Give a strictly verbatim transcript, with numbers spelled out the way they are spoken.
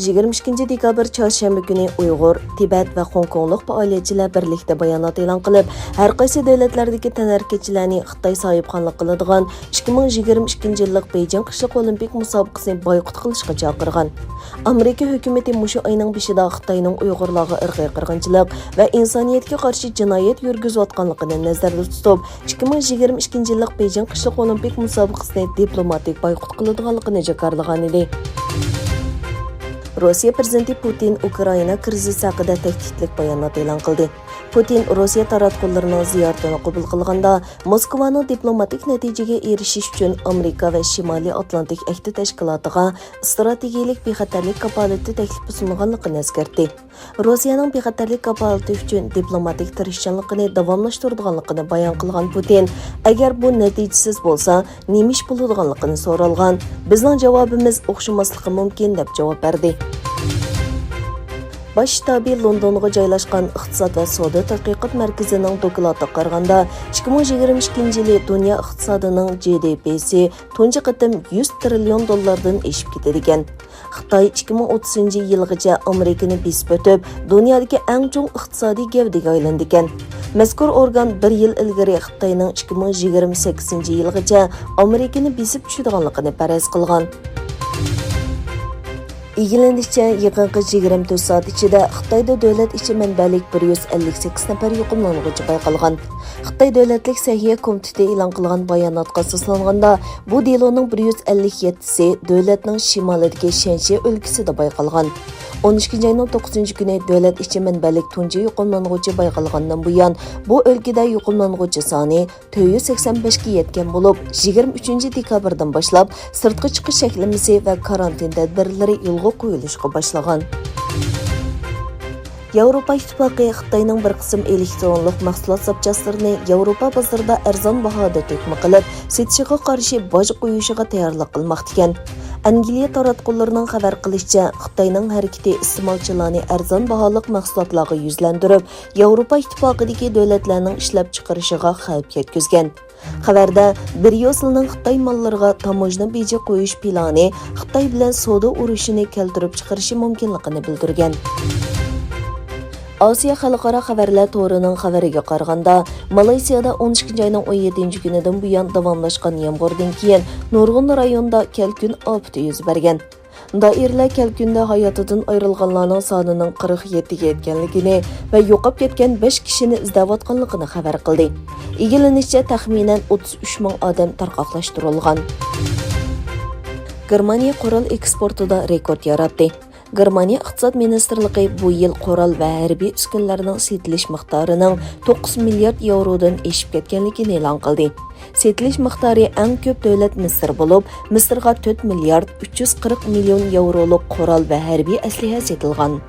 يىگىرمە ئىككىنچى دېكابىر چارشەنبە كۈنى ئۇيغۇر، تىبەت ۋە خوڭكوڭلۇق پائالىيەتچىلەر بىرلىكتە بايانات ئېلان قىلىپ، ھەر قايسى دۆلەتلەردىكى تەنھەرىكەتچىلەرنى خىتاي ساھىبخانلىق قىلىدىغان ئىككى مىڭ يىگىرمە ئىككىنچى يىللىق بېيجىڭ قىشلىق ئولىمپىك مۇسابىقىسىنى بايقۇت قىلىشقا چاقىرغان. ئامېرىكا ھۆكۈمىتى مۇشۇ ئاينىڭ بېشىدا خىتاينىڭ ئۇيغۇرلارغا ئىرقىي قىرغىنچىلىق ۋە ئىنسانىيەتكە قارشى جىنايەت يۈرگۈزۈۋاتقانلىقىنى نەزەردە تۇتۇپ، ئىككى مىڭ يىگىرمە ئىككىنچى يىللىق بېيجىڭ قىشلىق ئولىمپىك مۇسابىقىسىنى دىپلوماتىك بايقۇت قىلىدىغانلىقىنى جاكارلىغانىدى. روسىيە پىرېزىدېنتى پۇتىن ئۇكرائىنا كىرىزىسى ھەققىدە تەھدىتلىك بايانات ئېلان قىلدى. پۇتىن روسىيە تاراتقۇلىرىنىڭ زىيارىتىنى قوبۇل قىلغاندا، موسكۋانىڭ دىپلوماتىك نەتىجىگە ئېرىشىش ئۈچۈن ئامېرىكا ۋە شىمالىي ئاتلانتىك ئەھدى تەشكىلاتىغا ئىستراتېگىيەلىك بىخەتەرلىك كاپالىتى تەكلىپى سۇنغانلىقىنى ئەسكەرتتى. روسىيەنىڭ بىخەتەرلىك كاپالىتى ئۈچۈن دىپلوماتىك تىرىشچانلىقىنى داۋاملاشتۇرىدىغانلىقىنى بايان قىلغان پۇتىن، ئەگەر بۇ نەتىجىسىز بولسا، نېمە ئىش بولىدىغانلىقىنى سورالغان. بىزنىڭ جاۋابىمىز ئوخشىماسلىقى مۇمكىن، دەپ جاۋاب بەردى. باش شتابى لوندونغا جايلاشقان ئىقتىساد ۋە سودا تەتقىقات مەركىزىنىڭ دوكلاتىغا قارىغاندا، ئىككى مىڭ يىگىرمە ئىككىنچى يىلى دۇنيا ئىقتىسادىنىڭ جى دى پىسى تۇنجى قېتىم يۈز تىرىليون دوللاردىن ئېشىپ كېتىدىكەن. خىتاي ئىككى مىڭ ئوتتۇزىنچى يىلغىچە ئامېرىكىنى بېسىپ ئۆتۈپ، دۇنيادىكى ئەڭ چوڭ ئىقتىسادىي گەۋدىگە ئايلاندىكەن. مەزكۇر ئورگان بىر يىل ئىلگىرى خىتاينىڭ ئىككى مىڭ يىگىرمە سەككىزىنچى يىلغىچە ئامېرىكىنى بېسىپ چۈشىدىغانلىقىنى پەرەز قىلغان. ئىگىلىنىشىچە، يېقىنقى يىگىرمە تۆت سائەت ئىچىدە خىتايدا دۆلەت ئىچى مەنبەلىك بىر يۈز ئەللىك سەككىز نەپەر يۇقۇملانغۇچى بايقالغان. خىتاي دۆلەتلىك سەھىيە كومىتېتى ئېلان قىلغان باياناتقا ئاساسلانغاندا، بۇ دېلونىڭ بىر يۈز ئەللىك يەتتىسى دۆلەتنىڭ شىمالىدىكى شەنشى ئۆلكىسىدە بايقالغان. ئون ئىككىنچى ئاينىڭ توققۇزىنچى كۈنى دۆلەت ئىچى مەنبەلىك تۇنجى يۇقۇملانغۇچى بايقالغاندىن بۇيان، بۇ ئۆلكىدە يۇقۇملانغۇچى سانى تۆت يۈز سەكسەن بەشكە يەتكەن بولۇپ، يىگىرمە ئۈچىنچى دېكابىردىن باشلاپ سىرتقا چىقىش چەكلىمىسى ۋە كارانتىن تەدبىرلىرى يولغا قويۇلۇشقا باشلىغان. ياۋروپا ئىتتىپاقى خىتاينىڭ بىر قىسىم ئېلېكترونلۇق مەھسۇلات زاپچاسلىرىنى ياۋروپا بازىرىدا ئەرزان باھادا تۆكمە قىلىپ سېتىشىغا قارشى باج قويۇشىغا تەييارلىق قىلماقتىكەن. ئەنگلىيە تاراتقۇلىرىنىڭ خەۋەر قىلىشىچە، خىتاينىڭ ھەرىكىتى ئىستېمالچىلارنى ئەرزان باھالىق مەھسۇلاتلارغا يۈزلەندۈرۈپ، ياۋروپا ئىتتىپاقىدىكى دۆلەتلەرنىڭ ئىشلەپچىقىرىشىغا خەۋپ يەتكۈزگەن. خەۋەردە، بىريۇسېلنىڭ خىتاي ماللىرىغا تاموژنا بېجى قويۇش پىلانى خىتاي بىلەن سودا ئۇرۇشىنى كەلتۈرۈپ چىقىرىشى مۇمكىنلىقىنى بىلدۈرگەن. ئاسىيا خەلقئارا خەۋەرلەر تورىنىڭ خەۋىرىگە قارىغاندا، مالايسىيادا ئون ئىككىنچى ئاينىڭ ئون يەتتىنچى كۈنىدىن بۇيان داۋاملاشقان يامغۇردىن كېيىن نۇرغۇن رايوندا كەلكۈن ئاپىتى يۈز بەرگەن. دائىرىلەر كەلكۈندە ھاياتىدىن ئايرىلغانلارنىڭ سانىنىڭ قىرىق يەتتىگە يەتكەنلىكىنى ۋە يوقاپ كەتكەن بەش كىشىنى ئىزدەۋاتقانلىقىنى خەۋەر قىلدى. ئىگىلىنىشىچە، تەخمىنەن ئوتتۇز ئۈچ مىڭ ئادەم تارقاقلاشتۇرۇلغان. گېرمانىيە قورال ئېكسپورتىدا رېكورت ياراتتى. گېرمانىيە ئىقتىساد مىنىستىرلىقى بۇ يىل قورال ۋە ھەربىي ئۈسكۈنىلەرنىڭ سېتىلىش مىقدارىنىڭ توققۇز مىليارد ياۋرودىن ئېشىپ كەتكەنلىكىنى ئېلان قىلدى. سېتىلىش مىقدارى ئەڭ كۆپ دۆلەت مىسىر بولۇپ، مىسىرغا تۆت مىليارد ئۈچ يۈز قىرىق مىليون ياۋرولۇق قورال ۋە ھەربىي ئەسلىھە سېتىلغان.